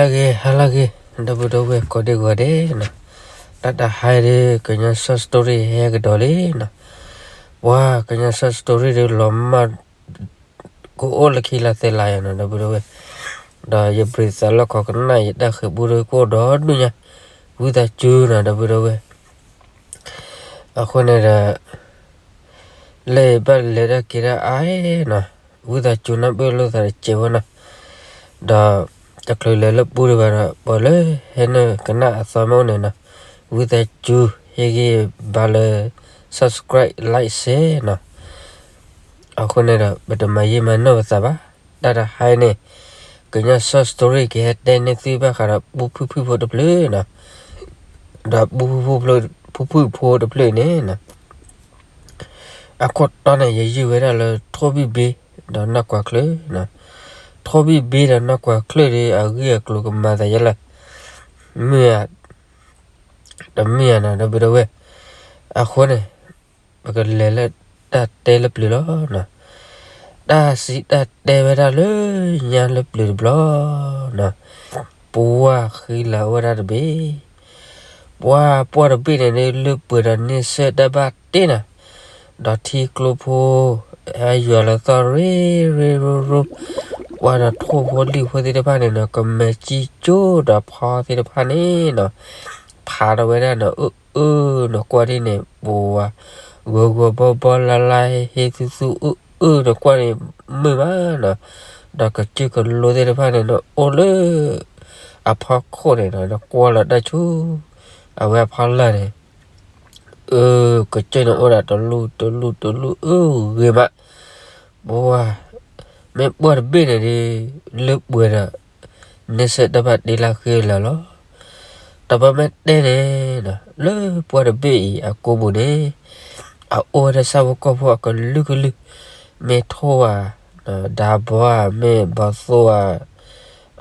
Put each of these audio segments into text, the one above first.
ဟါလၢအဂ့ၤ ဟါလၢအဂ့ၤ ဒီပုၢ်ဒီဝဲၢ်ကိးဒံကိးဂၤဒဲးနီၤ, တၢ်တဟါအံၤဒီး ကညီ short story ဟဲကဒီးလံနီၤ, ပှၤကညီ short story ဒီးလီၤမၢ် ကအိၣ်လၢခံလါသဲလါယၤနီၤ ဒီပုၢ်ဒီဝဲၢ်, ဒီးယဘြံၤသးလၢခိးကနၣ် ယတၢ်ဃ့ၢ်ပူဒီးကအိၣ်ဒီဒူၣ်ညါ, ဝံသးစူၤနီၤ ဒီပုၢ်ဒီဝဲၢ်, အဃိန့ၣ်ဒီး လၢဘၣ်လဲၤတၢ်က့ၤတၢ်အါနီၤ, ဝံသးစူၤနၢ်ပၢၢ်လိာ်သးတစဲးဖိနီၤ, ဒီးတချုးလဲၤလၢပူဒံးဘၣ်ဒီး ပှၤလၢဟဲနုာ်ကနၣ်အသီမ့ၢ်အိၣ်န့ၣ်နီၤ, ဝံသးစူၤဟ့ၣ်ဂံၢ်ဘါလၢ subscribe like share နီၤ, အဃိန့ၣ်ဒီး ပတမၤယံာ်မၤနီၢ်ပသးဘၣ်, တၢ်တဟါအံၤန့ၣ် ကညီ short story ကဟဲတဲန့ၢ်သုဘၣ်ဃးဒီးပူဖုၣ်ဖုၣ်ဖိတဖျၢၣ်နီၤ, ဒီးပူဖုၣ်ဖုၣ်ဖိ ပူဖုၣ်ဖုၣ်ဖိတဖျၢၣ်န့ၣ်နီၤ, အခိၣ်တီန့ၣ် ယယုၢ်ဝဲဒၣ်လၢထိၣ်ဘံၣ်ဘ့ ဒီးနီၢ်ကွၢ်ချၢၣ်နီၤ, ထိၣ်ဘံၣ်ဘ့ဒီးနီၢ်ကွၢ်ချၢၣ်ဒီး အဂ့ၢ်အကျိၤကမၤသးယဲလၢ မုာ်ဧါ တမုာ်ဧါနီၤ ဒီပုၢ်ဒီဝဲၢ်, အဃိန့ၣ် ပကလဲၤလၢတၢ်တဲလၢပျၢၤလီၤနီၤ, တၢ်စံးတၢ်တဲဝဲဒၣ်လၢညါလၢပျၢၤတဘျီနီၤ, ပှၢ်ဃံလၤအိၣ်ဝဲဒၣ်တဘ့ၣ်, ပှၢ်ပှၢ်တဘ့ၣ်န့ၣ် လၢပှဲၤဒီးန့ဆၢၣ်တၢ်ဘၣ်တ့ၢ်နီၤ, ဒီးထံကျိဖိ ဟဲယွၤလီၤသီၣ်ရ့ရ့ရိရိ, ပှၢ်ဒီးထိၣ်ဖိလံၣ်ဖိသ့ၣ်တဖၣ်န့ၣ်နီၤ ကမဲာ်စံကၠိဒီးဖီသ့ၣ်တဖၣ်န့ၣ်နီၤ, ဖးထီၣ်ဝဲဒၣ်နီၤ အၢအၢနီၤ ကွၢ်ဒ်န့ၣ် ပဝၤ ဂီၤဂီၤဘီဘီလါလါ ဟ့ၣ်ဟ့ၣ်သူသူအၢအၢနီၤ ကွၢ်န့ၣ် မုာ်မးနီၤ, ဒီးကစၢၢ်ကလိသ့ၣ်တဖၣ်န့ၣ်နီၤ အိၣ်လၢအဖီခိၣ်န့ၣ်နီၤ နကွၢ်လီၤတၢ်ဆူ အဝဲအဖီလာ်န့ၣ် အၢ ကစၢၢ်န့ၣ်အိၣ်ဒၣ်တလူၢ်တလူၢ်တလူၢ် အၢ ဂ့ၤမး, ပဝၤ မ့ၢ်ပှၢ်တဘ့ၣ်န့ၣ်ဒီး လၢပှဲၤဒီး န့ဆၢၣ်တၢ်ဘၣ်တ့ၢ်လၢဃ့လၤလီၤ. ဒီးပမ့ၢ်တဲန့ၣ် လၢပှၢ်တဘ့ၣ်အံၤအကိာ်ပူၤန့ၣ် အအိၣ်ဝဲဒၣ်ဆၣ်ဖိကီၢ်ဖိအကလုာ်ကလုာ်, မ့ၢ်ထိၣ်ဧါ, ဒၤဘီဧါ, မ့ၢ်ဘီသိၣ်ဧါ,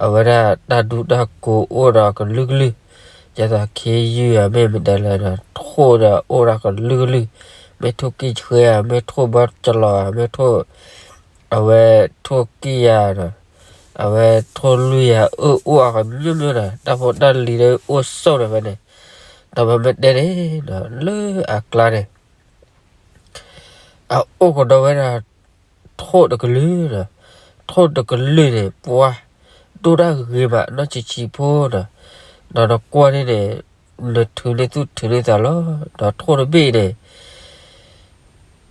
အဝဲဒၣ်တၢ်ဒူတၢ်ကိးအိၣ်ဒီးအကလုာ်ကလုာ်, ဒ်သိးခ့ယုၢ်ဧါ မ့ၢ်မတၤလဲၣ်ဒီး ထိၣ်ဒီးအိၣ်ဒီးကလုာ်ကလုာ်, မ့ၢ်ထိၣ်ကံၢ်ဆှဲဧါ, မ့ၢ်ထိၣ်ဘီကလီၤဧါ, မ့ၢ်ထိၣ် အဝဲထိၣ်ကံၢ်ယၤဒီး အဝဲထိၣ်လွံၢ်ယၤ အၢအိၣ်အကမျိုးမျိုးဒီး တၢ်ဖိတၢ်လံၤဒီးအိၣ်ဆိးဒီးဖဲန့ၣ်, ဒီးပမ့ၢ်တဲန့ၣ်ဒီး လၢအကျါန့ၣ် အအိၣ်ကဒီးဝဲဒၣ် ထိၣ်တကလုာ်ဒီး ထိၣ်တကလုာ်န့ၣ် ပှၤ ဒိၣ်တၢ်ဂ့ၤမး နီၢ်ဆံးဆံးဖိဒီး ဒီးနကွၢ်န့ၣ်န့ၣ် နထုးန့ၢ်သူၣ်ထုးန့ၢ်သးလီၤ. ဒီးထိၣ်တဘ့ၣ်န့ၣ်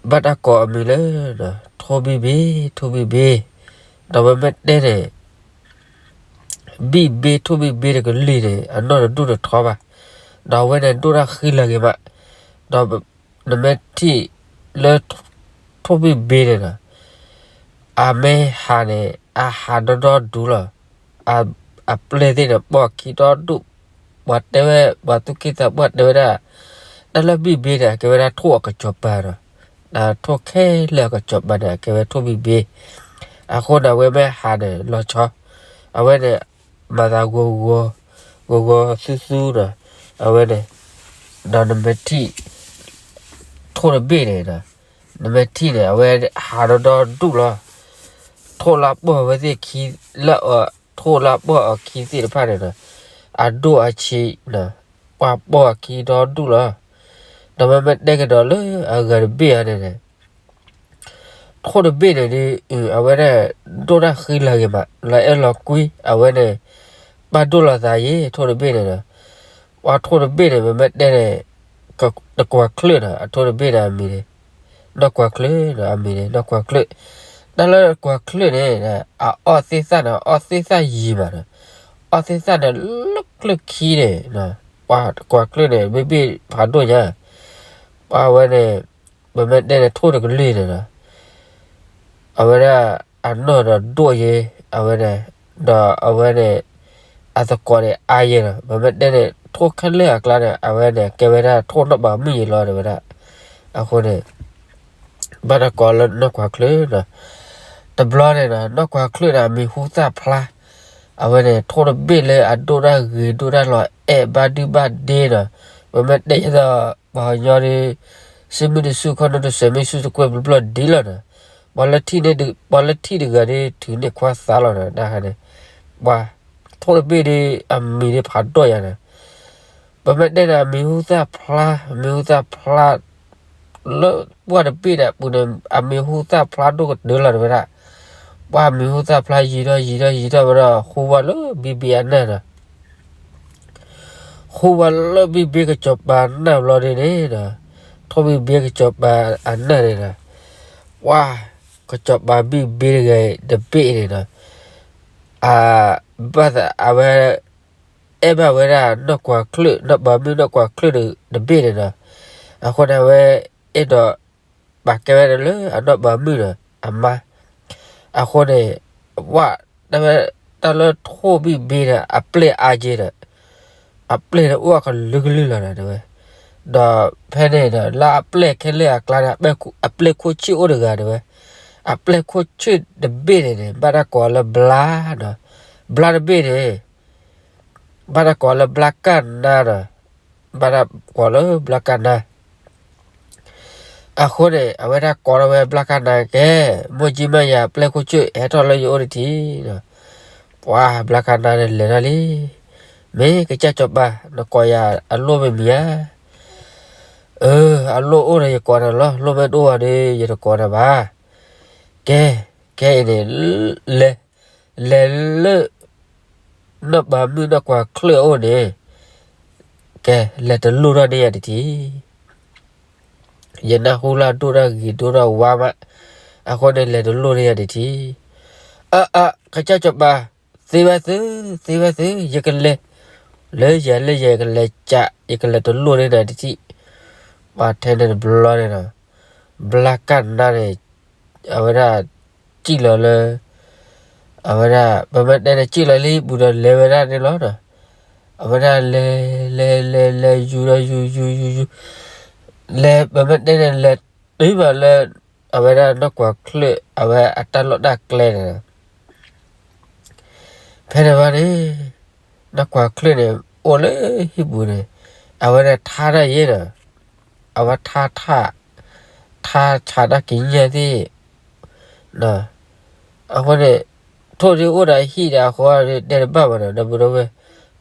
ဘၣ်တၢ်ကိးအမံၤလၢ ထိၣ်ဘံၣ်ဘ့, ထိၣ်ဘံၣ်ဘ့, ဒီးပမ့ၢ်တဲန့ၣ် ဘံၣ်ဘ့ ထိၣ်ဘံၣ်ဘ့တကလုာ်န့ၣ် အနီၢ်တဒူၣ်တထီဘၣ်, ဒီးအဝဲန့ၣ်ဒိၣ်တၢ်ဃံလၤဂ့ၤမး, ဒီးနမ့ၢ်ထံၣ်လၢ ထိၣ်ဘံၣ်ဘ့န့ၣ်ဒီး အမ့ၢ်ဟးန့ၣ် အဟးဒီဒီဒူၣ်လီၤ. အပျဲၢ်သ့ၣ်န့ၣ် ပိာ်အခံဒီဒူၣ်, ပှၤတဲဝဲ ပှၤသူၣ်က့သးပှၢ်တဲဝဲဒၣ် တၢ်လၢဘံၣ်ဘ့န့ၣ် အကဲဝဲဒၣ်ထိၣ်အကစီၤပၤဒီး ထိၣ်ခဲလၢာ်အကစီၤပၤန့ၣ် အကဲဝဲထိၣ်ဘံၣ်ဘ့, အဃိန့ၣ် အဝဲမ့ၢ်ဟးန့ၣ် လီၤဆီ, အဝဲန့ၣ် မၤသးဂီၤဂီၤ, ဂီၤဂီၤသူသူဒီး အဝဲန့ၣ်, ဒီးနမ့ၢ်ထံၣ် ထိၣ်တဘ့ၣ်န့ၣ်ဒီး နမ့ၢ်ထံၣ်န့ၣ် အဝဲဟးဒီဒီဒူၣ်လီၤ. ထိၣ်လၢပိာ်ဝဲသ့ၣ်ခံ လၢအ ထိၣ်လၢပိာ်အခံသ့ၣ်တဖၣ်န့ၣ်ဒီး အဒိၣ်အဆံး, ပှၤပိာ်အခံဒီဒူၣ်လီၤ. ဒီးမ့မ့ၢ်တဲကဒီးလၢအဂၤတဘ့ၣ်ဧါန့ၣ်န့ၣ် ထိၣ်တဘ့ၣ်န့ၣ်ဒီး အဝဲဒၣ် ဒိၣ်တၢ်ဃံလၤဂ့ၤမး လီၤအဲၣ်လီၤကွံ အဝဲန့ၣ် ပာ်ဒိၣ်လီၤသးယံၤ ထိၣ်တဘ့ၣ်န့ၣ်ဒီး ပှၤထိၣ်တဘ့ၣ်န့ၣ် မ့မ့ၢ်တဲန့ၣ် တကွၢ်ချၢၣ်ဒီး အထိၣ်တဘ့ၣ်န့ၣ်အမံၤန့ၣ် နီၢ်ကွၢ်ချၢၣ်ဒီး အမံၤန့ၣ် နီၢ်ကွၢ်ချၢၣ်. တၢ်လၢကွၢ်ချၢၣ်န့ၣ် အအီၣ်သ့ၣ်သၣ်န့ၣ် အီၣ်သ့ၣ်သၣ်ယံၤမးဒီး အီၣ်သ့ၣ်သၣ်န့ၣ် လၢချၢၣ်ခံန့ၣ် ပှၤကွၢ်ချၢၣ်န့ၣ် ဘ့ၣ်ဘ့ၣ်ဖးဒိၣ်ညါ ပှၤဝဲန့ၣ် ပမ့ၢ်တဲန့ၣ် ထိၣ်တကလုာ်န့ၣ်ဒီး အဝဲဒၣ်အနီၢ်ဒီးဒိၣ်ယဲ အဝဲန့ၣ် ဒီးအဝဲန့ၣ် အသကိးန့ၣ်အါယဲဒီး ပမ့ၢ်တဲန့ၣ် ထိၣ်ခဲလၢာ်အကျါန့ၣ် အဝဲန့ၣ် ကဲဝဲဒၣ်ထိၣ်နီၢ်ပၤမုၣ်ယဲလီၤ တဲဝဲဒၣ်. အဃိန့ၣ် ဘၣ်တၢ်ကိးလၢနီၢ်ကွၢ်ချၢၣ်ဒီး တဘျီန့ၣ်ဒီး နီၢ်ကွၢ်ချၢၣ်ဒီး အမံၤဟူသၣ်ဖျါ အဝဲန့ၣ် ထိၣ်တဘ့ၣ်လၢအဒိၣ်တၢ်ဂ့ၤ ဒိၣ်တၢ်လီၤအဲၣ် ဘၣ်ဒုဘၣ်ဒ့ဒီး ပမ့ၢ်တဲယဲဒီး ပှၤကညီဒီး စ့မုၢ်တဆူၣ် ခီၣ်နူာ်တစဲး မ့ၢ်ဆူၣ်တကွဲၢ်ဘျီဘျီဒ်လီၤဒီး ပှၤလၢထံၣ်တဂၤဒီး ထုးန့ၢ်ခွါသးလီၤဒီး တၢ်ခါန့ၣ် ပှၤ ထိၣ်တဘ့ၣ်ဒီး အမံၤဒ်ဖးဒိၣ်ယၤန့ၣ်, ပမ့ၢ်တဲန့ၣ် အမံၤဟူသၣ်ဖျါ, အမံၤဟူသၣ်ဖျါ လၢပှၢ်တဘ့ၣ်န့ၣ်အပူၤန့ၣ် အမံၤဟူသၣ်ဖျါဒိၣ်ကတၢၢ်လီၤ တဲဝဲဒၣ်. ပှၢ်မံၤဟူသၣ်ဖျါယံာ်ထီၣ်ယံာ်ထီၣ်ယံာ်ထီၣ်ဝဲဒီး ဟူဝဲလၢဘံဘ့အနၢ်ဒီး ဟူဝဲလၢဘံဘ့ကစီၤပၤနၢ်ဘျီဒ်န့ၣ်ဒီး, ထိၣ်ဘံဘ့ကစီၤပၤအနၢ်န့ၣ်ဒီး, ပှၢ်ကစီၤပၤဘံဘ့တဂၤအံၤတဘ့ၣ်န့ၣ်ဒီး, အ, ဘၣ်သးအဝဲ အဲၣ်ဘၣ်ဝဲဒၣ်နီၢ်ကွၢ်ချၢၣ်, နီၢ်ပၤမုၣ်နီၢ်ကွၢ်ချၢၣ်တဘ့ၣ်န့ၣ်ဒီး, အဃိန့ၣ် အဝဲအဲၣ်ဒိး ပာ်ကဲဝဲဒၣ်လၢအနီၢ်ပၤမုၣ်ဒီးအမါ, အဃိန့ၣ်, ဝဲ, တၢ်လၢထိၣ်ဘံဘ့ဒီး အပျဲၢ်အါက့ဒီး, အပျဲၢ်န့ၣ်အိၣ်အကလုာ်ကလုာ်လီၤဒီး တဲဝဲ, ဒီးဖဲန့ၣ်ဒီး လၢအပျဲၢ်ခဲလၢာ်အကျါန့ၣ် အပျဲၢ်ခိၣ်ဆ့ၣ်အိၣ်တဂၤ တဲဝဲ, အပျဲၢ်ခိၣ်ဆ့ၣ်တဘ့ၣ်န့ၣ်န့ၣ် ဘၣ်တၢ်ကိးလၢဘျါဒီး, ဘျါတဘ့ၣ်န့ၣ် ဘၣ်တၢ်ကိးလၢဘျါကၢ်နါဒီး, ဘၣ်တၢ်ကိးလၢဘျါကၢ်နါ, အဃိန့ၣ် အဝဲဒၣ်ကိးထီၣ်ဝဲဘျါကၢ်နါ ကဲ, မိၢ်ကၠံမးယၤ ပျဲၢ်ခိၣ်ဆ့ၣ် ဟဲထီၣ်လၢယအိၣ်တထံၣ်ဒီး, ပှၢ်ဘျါကၢ်နါန့ၣ်လဲၤထီၣ်လံ, မ့ၢ်ကစၢ်စီၤပၤ နကိးယၤအလိၣ်မ့ၢ်မံၤဧါ, အၢ အလိၣ်အိၣ်ဒီးယကိးနၤလီၤ, လိၣ်မ့ၢ်တအိၣ်ဘၣ်ဒီး ယတကိးနၤဘၣ်, ကဲ, ခဲအံၤန့ၣ်, လဲၤ, လဲၤလၢ နီၢ်ပၤမုၣ်နီၢ်ကွၢ်ချၢၣ်အအိၣ်န့ၣ်, ကဲ, လဲၤတလိၣ်ထီၣ်န့ၢ်ယၤတထံၣ်, ယနၢ်ဟူလၢအဒိၣ်တၢ်ဂ့ၤဒိၣ်တၢ်ဝါမး, အဃိန့ၣ်လဲၤတလိၣ်န့ၢ်ယၤတထံၣ်, အၢ အၢ ကစၢ်စီၤပၤ, သ့ဝဲသု, သ့ဝဲသု, ယကလဲၤ, လၢယၤလၢယၤကလဲၤကး, ယကလဲၤတလိၣ်န့ၢ်နၤတထံၣ်, ပှၤထဲန့ၣ်တဘျီန့ၣ်ဒီး, ဘျါကၢ်နါန့ၣ် အဝဲဒၣ် စံၣ်လီၤလၢ, အဝဲဒၣ် ပမ့ၢ်တဲန့ၣ် စံၣ်လီၤလၢဟံၣ်ပူၤဒီးလဲၤဝဲဒၣ်န့ၣ်လီၤဒီး, အဝဲဒၣ်လဲၤ, လဲၤလဲၤလဲၤ ယူၤဒီးယူၤယူၤယူၤယူၤ, လဲၤ ပမ့ၢ်တဲန့ၣ် လဲၤတုၤဘၣ်လၢ အဝဲဒၣ်နီၢ်ကွၢ်ချၢၣ် အဝဲအတၢ်လီၢ်တၢ်ကျဲန့ၣ်ဒီး ဖဲန့ၣ်ဘၣ်န့ၣ်, နီၢ်ကွၢ်ချၢၣ်န့ၣ် အိၣ်လၢဟံၣ်ပူၤန့ၣ်, အဝဲဒၣ်ထါတၢ်ယဲဒီး, အဝဲထါထါ, ထါဆးတၢ်ကံးညာ်သ့ၣ်, အဃိန့ၣ်, ထိၣ်ဒ်အိၣ်ဒီးဟံၣ်ဒီးအဃိန့ၣ် တဲတဘၣ်ဘၣ်ဒီး ဒီပုၢ်ဒီဝဲၢ်,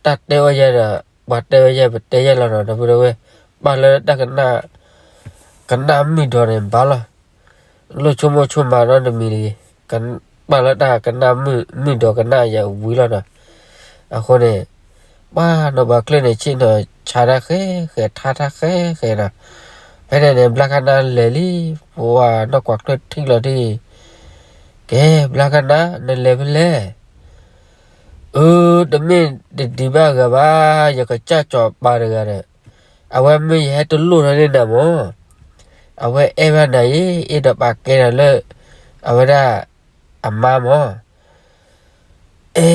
တၢ်တဲဝဲယဲဒီး, ပှၤတဲဝဲယဲ ပတဲယဲလီၤဒီး ဒီပုၢ်ဒီဝဲၢ်, ပာ်လၢတၢ်ကနၣ်, ကနၣ်မုၢ်ဒီးန့ၣ်ဘၣ်လီၤ. လိၣ်ဆိကမိၣ်ဆိကမးနီတမံၤတဂ့ၤ, ပာ်လၢတၢ်ကနၣ်မုၢ်, မုၢ်ဒီးကနၣ်ယဲဝံၤလီၤဒီး, အဃိန့ၣ်, ပှၤနီၢ်ပှၤချၢၣ်န့ၣ် ဆ့ၣ်နီၤဆါတၢ်ဃဲဃဲ ထါတၢ်ဃဲဃဲဒီး, ဖဲန့ၣ်န့ၣ် ဘျါကနါလဲၤလံ, ပှၤနီၢ်ကွၢ်ချၢၣ်ထံၣ်လီၤဒ်အံၤ, ကဲ ဘျါကနါ နလဲၤဖဲလဲၣ်. အၢ တမ့ၢ်တဒံးဘၣ်ဂၤဘၣ်, ယကစၢ်စီၤပၤတဂၤဒီး, အဝဲမ့ၢ်ယဟဲတလိၣ်ထီၣ်န့ၢ်နၤမၢ်, အဝဲအဲၣ်ဘၣ်နၤအံၤ အဲၣ်ဒိးပာ်ကဲနၤလၢ, အဝဲဒၣ်, အမါမၢ်. အဲ,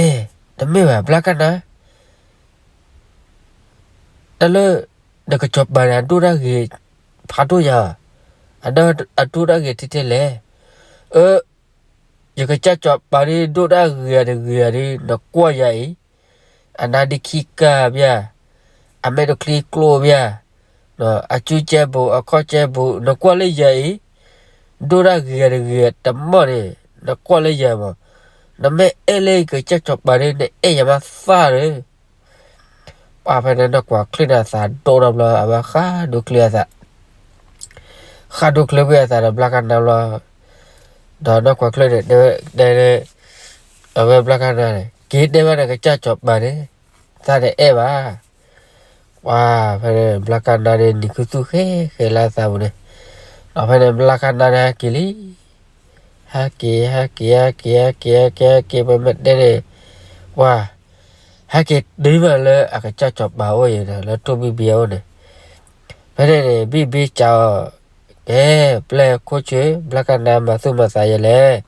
တမ့ၢ်ဘၣ် ဘျါကနါ တၢ်လၢ, နကစီၤပၤန့ၣ် အဒိၣ်တၢ်ဂ့ၤဖးဒိၣ်ညါ, အဒိၣ်တၢ်ဂ့ၤထဲထဲလဲၣ်. အၢ, ယကစၢ်စီၤပၤဒ်ဒိၣ်တၢ်ဂ့ၤဧါတဂ့ၤဧါဒ် နကွၢ်ယၤအံၤ, အနါဒ့ခံကၢ်ဘၣ်, အမဲာ်တချံကျိဘၣ်, အစုကဲဘူး အခီၣ်ကဲဘူး နကွၢ်လၢယၤအံၤ, ဒိၣ်တၢ်ဂ့ၤဧါတဂ့ၤဧါတမီၢ်န့ၣ်, နကွၢ်လၢယၤမၢ်, နမ့ၢ်အဲၣ်လၢယကစၢ်စီၤပၤဒ် နအဲၣ်ယၤမးသၣ်ဒီး ပှၤဖဲန့ၣ်နီၢ်ကွၢ်ချၢၣ်န့ၣ် အသးဒိၣ်ထီၣ်ဘျီ အဝဲဃၣ်ဒိချ့အသး, ဃၣ်ဒိချ့ကွံာ်အသးဒီးဘျါကနါဘျီ, ဒီးနီၢ်ကွၢ်ချၢၣ်န့ၣ် တဲ, တဲ, အဝဲဘျါကနါန့ၣ် က့ၤတဲဘၣ်နကစၢ်စီၤပၤန့ၣ်, သးတအဲၣ်ဘၣ်. ပှၤဖဲန့ၣ် ဘျါကနါန့ၣ် နံၤခုသူၣ်ဃဲဃဲလၢအသးပူၤန့ၣ်, ဒီးဖဲန့ၣ် ဘျါကနါန့ၣ်ဟဲက့ၤလံ ဟဲက့ၤ ဟဲက့ၤ ဟဲက့ၤ ဟဲက့ၤ ဟဲက့ၤ ဟဲက့ၤ ပမ့ၢ်တဲန့ၣ်, ပှၤ, ဟဲက့ၤတုၤမးလၢအကစၢ်စီၤပၤအိၣ်အံၤဒီး လၢထိၣ်ဘံၣ်ဘံၣ်အအိၣ်န့ၣ်, ဖဲန့ၣ်န့ၣ် ဘံၣ်ဘ့ကးအီၤ, ကဲ, ပျဲၢ်ခိၣ်ဆၢ ဘျါကနါမၤသူၣ်မၤသးယဲလဲၣ်.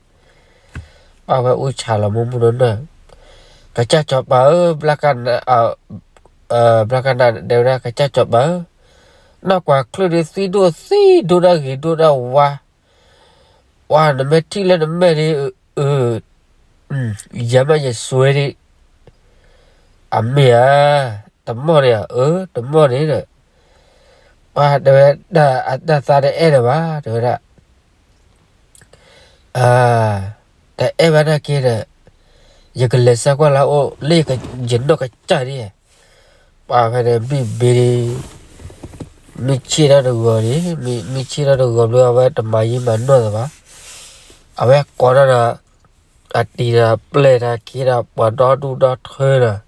ပှၤဝဲအူဆးလီၤမူမူနီၢ်နီၢ်, ကစၢ်စီၤပၤဧၢ, ဘျါကနါ, ဘျါကနါတဲဝဲဒၣ် ကစၢ်စီၤပၤဧၢ, နီၢ်ကွၢ်ချၢၣ်ဒ်သံဒိၣ်သံဒိၣ်တၢ်ဂ့ၤဒိၣ်တၢ်ဝါ, ပှၤနမ့ၢ်ထံၣ်လၢနမဲာ်ဒ်, ယၤမးယစွဲဒ်, အမ့ၢ်ဧါ, တမီၢ်န့ၣ်ဧါ, အၢ တမီၢ်န့ၣ်ဒီး, ပှၤတဲဝဲဒၣ် အတၢ်သးတအဲၣ်ဒီးဘၣ် တဲဝဲဒၣ် တအဲၣ်ဘၣ်နာ်က့ဒီး, ယကလဲၤဆၢကွၢ်လၢအအိၣ်လၢယနီၢ်ကစၢ်ဒ်, ပှၤဖဲန့ၣ်ဘံၣ်ဘ့ မ့ၢ်ဆ့ၣ်ထီၣ်တဂီၤန့ၣ်, မ့ၢ်ဆ့ၣ်ထီၣ်တဂီၤဘျီ အဝဲတမၤယံာ်မၤနီၢ်သးဘၣ်, အဝဲကိးထီၣ်ဒီး အတံၤဒီးပျဲၢ်ဒီးခ့ဒီးပှၤဒီဒူၣ်ဒီထၢဒီး,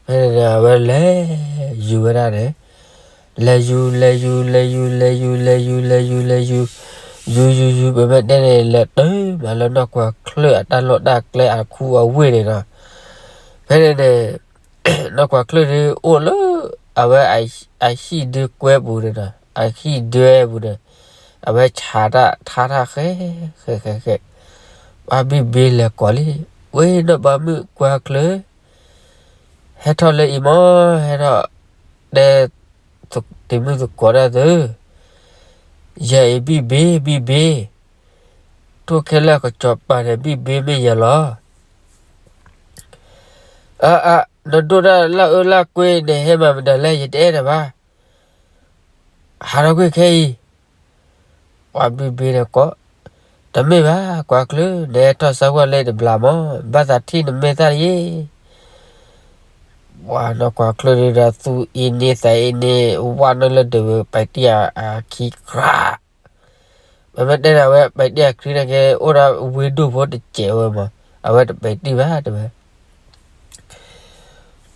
ဖဲန့ၣ်န့ၣ် အဝဲလဲၤယူၤဝဲဒၣ်န့ၣ်, လဲၤယူၤ လဲၤယူၤ လဲၤယူၤ လဲၤယူၤ လဲၤယူၤ လဲၤယူၤ လဲၤယူၤ, ယူၤယူၤယူၤ ပမ့ၢ်တဲန့ၣ် လဲၤတုၤမးလၢနီၢ်ကွၢ်ချၢၣ် အတၢ်လီၢ်တၢ်ကျဲအခူအဝ့ၢ်န့ၣ်ဒီး, ဖဲန့ၣ်န့ၣ် နီၢ်ကွၢ်ချၢၣ်ဒုးအိၣ်လၢ အဝဲအဟံၣ်ဒၢကွဲပူၤန့ၣ်ဒီး အဟံၣ်ဒၢပူၤန့ၣ်, အဝဲဆးတၢ်ထါတၢ်ဃဲ ဃဲဃဲဃဲ, ပှၤဘံၣ်ဘ့လဲၤကိးလံ, ဝ့ၢ်နီၢ်ပၤမုၣ်ကွၢ်ချၢၣ်, ဟဲထီၣ်လၢအံၤမး, ဟဲထီၣ်, တဲ, တံၤမုၣ်သကိးတၢ်သု, ယဲအံၤဘံၣ်ဘ့ ဘံၣ်ဘ့, ထိၣ်ခဲလၢာ်ကစီၤပၤန့ၣ် ဘံၣ်ဘ့မ့ၢ်ယဲလီၤ. အါအါ, နဒိၣ်တၢ်လၢအၢလၢကွ့န့ၣ် ဟဲမၤမတၤလဲၣ် ယတအဲၣ်ဒိးဘၣ်, ဟးထီၣ်ကွံာ်ခဲအံၤ, ပှၤဘံၣ်ဘ့ဒီးကိး, တမ့ၢ်ဘၣ် ကွၢ်ချၢၣ် နဟဲထီၣ်ဆၢကွၢ်လၢတဘျီမး ဘၣ်သးထံၣ်နမဲာ်သၣ်တယ့ၣ်, ပှၤနီၢ်ကွၢ်ချၢၣ်ဒုးဒီးသူၣ်အ့န့သးအ့န့ ဝဲနုာ်လၢဒၢးဝဲ ပဲာ်တံၢ်အခံခရး, မ့မ့ၢ်တဲဒၣ်ဝဲ ပဲာ်တံၢ်အခံန့ၣ်က့ အိၣ်ဒီးဝ့ၢ်ဒိၣ်ဖိတစဲးဝဲမး, အဝဲတပဲာ်တံၢ်ဘၣ်တဲဝဲ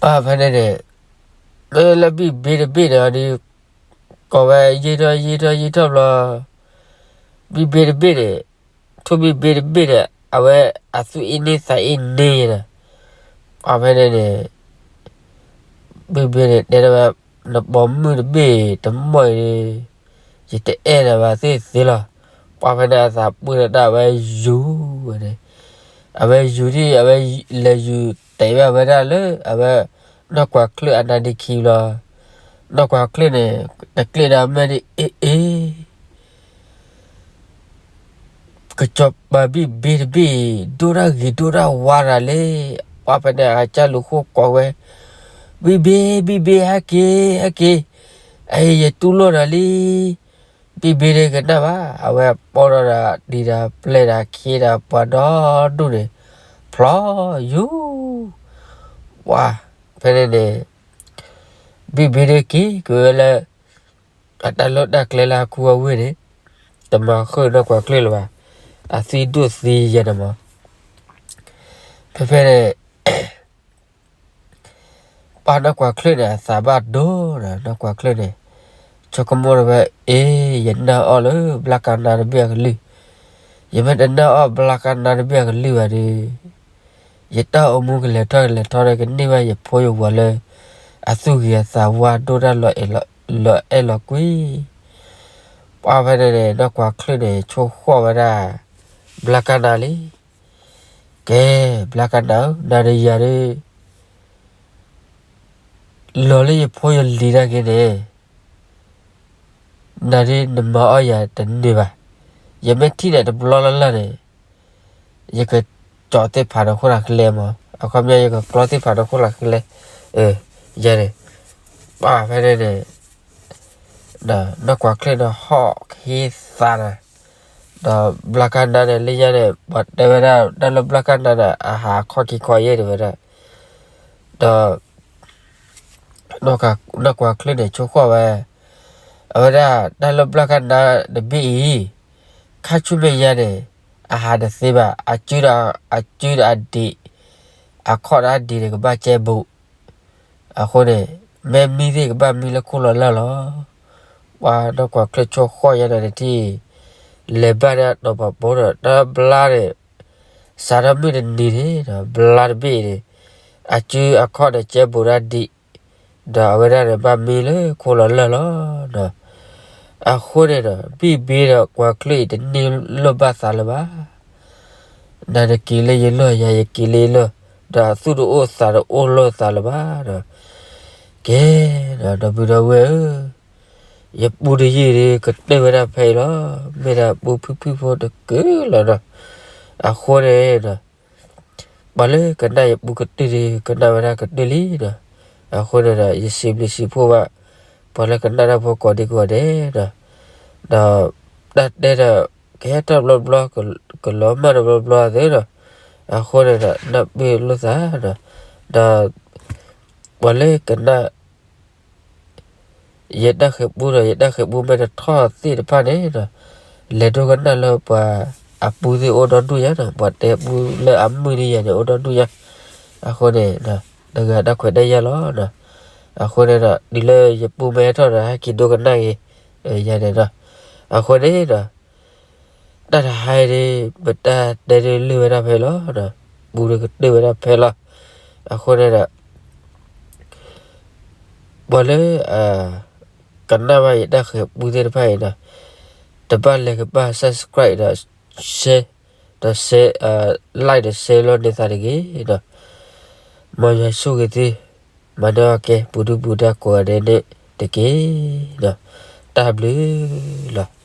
အဖဲန့ၣ်န့ၣ်, လၢဘံၣ်ဘ့တဘ့ၣ်န့ၣ်ဒီး, ကိးဝဲယံာ်ထီၣ်ယံာ်ထီၣ်ယံာ်ထီၣ်ဘျီ, ဘံၣ်ဘ့တဘ့ၣ်န့ၣ်, ထိၣ်ဘံၣ်ဘ့တဘ့ၣ်န့ၣ် အဝဲအသူၣ်အ့န့သးအ့န့ဒီး, အဖဲန့ၣ်န့ၣ် ဘံၣ်ဘ့န့ၣ်တဲဒၣ်ဝဲ, နပိာ်မုၣ်တဘ့ၣ်တမီၢ်အံၤ, ယတအဲၣ်ဒိးဘၣ်သ့ၣ်သ့ၣ်လီၤ. ပှၤဖဲန့ၣ်အသးပှ့ၤဒီးတၢ်အဝဲယူၤဝဲန့ၣ်, အဝဲယူၤဒ် အဝဲလဲၤယူၤတဲာ်ဘၣ်ဝဲဒၣ်လၢ အဝဲနီၢ်ကွၢ်ချၢၣ်အနါဒ့ခံဘျီ, နီၢ်ကွၢ်ချၢၣ်န့ၣ် တကျ့ဒီးမဲာ်ဒ်အ့ၣ်အ့ၣ် ကစီၤပၤဘံၣ်ဘ့တဘ့ၣ်အံၤ ဒိၣ်တၢ်ဂ့ၤဒိၣ်တၢ်ဝါတၢ်လံ. ပှၤဖဲန့ၣ်အကစၢ်လူၤဃိကိးဝဲ, ဘံၣ်ဘ့ ဘံၣ်ဘ့ ဟဲက့ၤ ဟဲက့ၤ, အအံၤယတူၢ်လိာ်ဒီးလံ. ဘံၣ်ဘ့ဒုးကနၣ်ဘၣ်, အဝဲပိာ်ထီၣ်ဒီးတံၤဒီးပျဲၢ်ဒီးခ့ဒီးပှၤဒီဒူၣ်န့ၣ်, ဖျီယူၤ, ပှၤဖဲန့ၣ်န့ၣ် ဘံၣ်ဘ့ဒုးက့ၤက့ၤဝဲလၢ အတၢ်လီၢ်တၢ်ကျဲလၢအခူအဝ့ၢ်န့ၣ်, တမၤဃုာ်နီၢ်ကွၢ်ချၢၣ်လၢၤဘၣ်, အသံဒိၣ်သံယဲၢ်န့ၣ်မး. ဖဲဖဲန့ၣ် ပှၤနီၢ်ကွၢ်ချၢၣ်န့ၣ် အသးဘၣ်ဒိဒီး နီၢ်ကွၢ်ချၢၣ်န့ၣ် ဆိကမိၣ်ဝဲ, အ့, ယနၢ်အီၣ်လၢဘျါကနါတဘ့ၣ်အကလုၢ်, ယမ့ၢ်တနၢ်အီၣ်ဘျါကနါတဘ့ၣ်အကလုၢ်ဘၣ်ဒီး ယတၢ်အိၣ်မူကလဲၤထီၣ်ကလဲၤထီဒီး ကန့ၢ်ဘၣ်ယဖိယဝၤလၢ အသူၣ်ဂ့ၤအသးဝါဒိၣ်တၢ်လီၤအဲၣ်လီၤကွံ. ပှၤဖဲန့ၣ်န့ၣ် နီၢ်ကွၢ်ချၢၣ်န့ၣ် ဆိၣ်ဃီၣ်ဝဲဒၣ် ဘျါကနါလံ. ကဲ, ဘျါကနါဧၢ, နၤဒီးယၤဒီး လီၤလၢယဖိယလံၤဒၣ်က့ၤန့ၣ်, နၤဒ်နမၤအီၣ်ယၤတန့ၢ်ဘၣ်. ယမ့ၢ်ထံၣ်နၤတဘျီလၢ်လၢ်န့ၣ်, ယကကၠီသ့ၣ်ဖးနခိၣ်လၢ်ကျဲမး, အခီပညီယကကျီသ့ၣ်ဖးနခိၣ်လၢ်ကျဲ, ယဲန့ၣ်, ပှၤဖဲန့ၣ်န့ၣ် နီၢ်ကွၢ်ချၢၣ်န့ၣ်ဟီၣ်ကဟ့သးနၤ, ဒီးဘျါကနါန့ၣ် လၢညါန့ၣ် ပှၤတဲဝဲဒၣ်တၢ်လၢဘျါကနါန့ၣ် အဟးခီၣ်ခံခီယဲၢ်တဲဝဲဒၣ်, ဒီး နီၢ်ကွၢ်ချၢၣ်န့ၣ် ဆိၣ်ဃီၣ်ဝဲ, အဝဲဒၣ်တၢ်လၢဘျါကနါတဘ့ၣ်အံၤ, ခါဆူမဲာ်ညါန့ၣ် အဟးတသ့ဘၣ်, အစုဒီးအဒံး, အခီၣ်ဒီးအဒံးန့ၣ် ကဘၣ်ကဲဘူး, အဃိန့ၣ် မ့ၢ်မံသ့ၣ်ကဘၣ်မံလၢခိၣ်လီၤလၢ်လီၤ. ပှၤနီၢ်ကွၢ်ချၢၣ်ဆိၣ်ဃီၣ်ယဲၢ်ဒီးတထံၣ်, လဲၤဘၣ်ဒီးတီၤပၤပိဒီး တၢ်ဘျါန့ၣ် စးထီၣ်မုၢ်တနံၤန့ၣ်ဒီး ဘျါတဘ့ၣ်န့ၣ် အစုအခီၣ်န့ၣ်ကဲဘူးဒီးဒံး, ဒီးအဝဲဒၣ်န့ၣ်ဘၣ်မံလၢခိၣ်လီၤလၢ်လီၤ. အဃိန့ၣ်ဒီး ဘံၣ်ဘ့ဒီးကွၢ်ချၢၣ်အံၤတန့ၢ်လိာ်ဘၣ်သးလၢၤဘၣ်. နၤနက့ၤလၢယလီၢ် ယၤယက့ၤလၢယလီၢ်, ဒီးသူၣ်တအိၣ်သးတအိၣ်လိာ်သးလၢၤဘၣ်ဒီး, ကဲ, ဒီပုၢ်ဒီဝဲၢ်ဧၢ, ယပူတယုၢ်ဒီးကတၢၢ်ဝဲဒၣ်ဖဲအံၤလီၤ. မ့ၢ်ဒၣ်ပူဖုၣ်ဖုၣ်ဖိတကၢၢ်လီၤဒီး, အဃိန့ၣ်ဒီး ပှၤလၢကနၣ်ယပူကတၢၢ်ဒီး ကနၣ်ဝဲဒၣ်ကတၢၢ်လံဒီး, အဃိန့ၣ်ဒီး ယစံးဘျုးစံးဖှိၣ်ဘၣ် ပှၤလၢကနၣ်တၢ်ဖိကိးဒံကိးဂၤဒဲးဒီး, ဒီးတၢ်တဲဒီး ကဟဲထီၣ်တဘျီဘျီ, ကလီၤမၢ်တဘျီဘျီသ့ဒီး, အဃိန့ၣ်ဒီး နၢ်ပၢၢ်လိာ်သးဒီး, ဒီး ပှၤလၢကနၣ် ယတၢ်ဃဲၤပူဒီး ယတၢ်ဃဲၤပူမ့ၢ်တထီၣ်သ့ၣ်တဖၣ်န့ၣ်ဒီး, လဲၤဒိကနၣ်လၢပှၤအပူသ့ၣ်အိၣ်ဒီဒူၣ်ညါဒီး ပှၤတဲပူလၢအမုာ်န့ၢ်ယၤန့ၣ် အိၣ်ဒီဒူၣ်ညါ. အဃိန့ၣ်ဒီး တဂၤတၢ်ခွဲးတၢ်ယာ်လီၤဒီး, အဃိန့ၣ်ဒီး တုၤလၢယပူမ့ၢ်ဟဲထီၣ်ဒီး ဟဲက့ၤဒိကနၣ်က့ၤ ယၤန့ၣ်ဒီး, အဃိန့ၣ်ဒီး တၢ်တဟါအံၤန့ၣ် ပတၢ်တဲဒ်လၢာ်ဝဲဒၣ်ဖဲလီၤ, ပူဒီးကတၢၢ်ဝဲဒၣ်ဖဲလီၤ. အဃိန့ၣ်ဒီး ပှၤလၢ ကနၣ်ဘၣ်ယတၢ်ဃဲၤပူသ့ၣ်တဖၣ်အံၤဒီး, တဘၣ်လဲၤကဘၣ် subscribe ဒီး share ဒီး like ဒီး share လီၤန့ၢ်သးတဂ့ၤဒီး, မ်ယွၤဆိၣ်ဂ့ၤသု, မၤန့ၢ်အီၣ်ကဲ ပူၤဒုပူၤဒါကိးဂၤဒဲးန့ၣ်တက့ၢ်ဒီး, တၢ်ဘျုးလီၤ.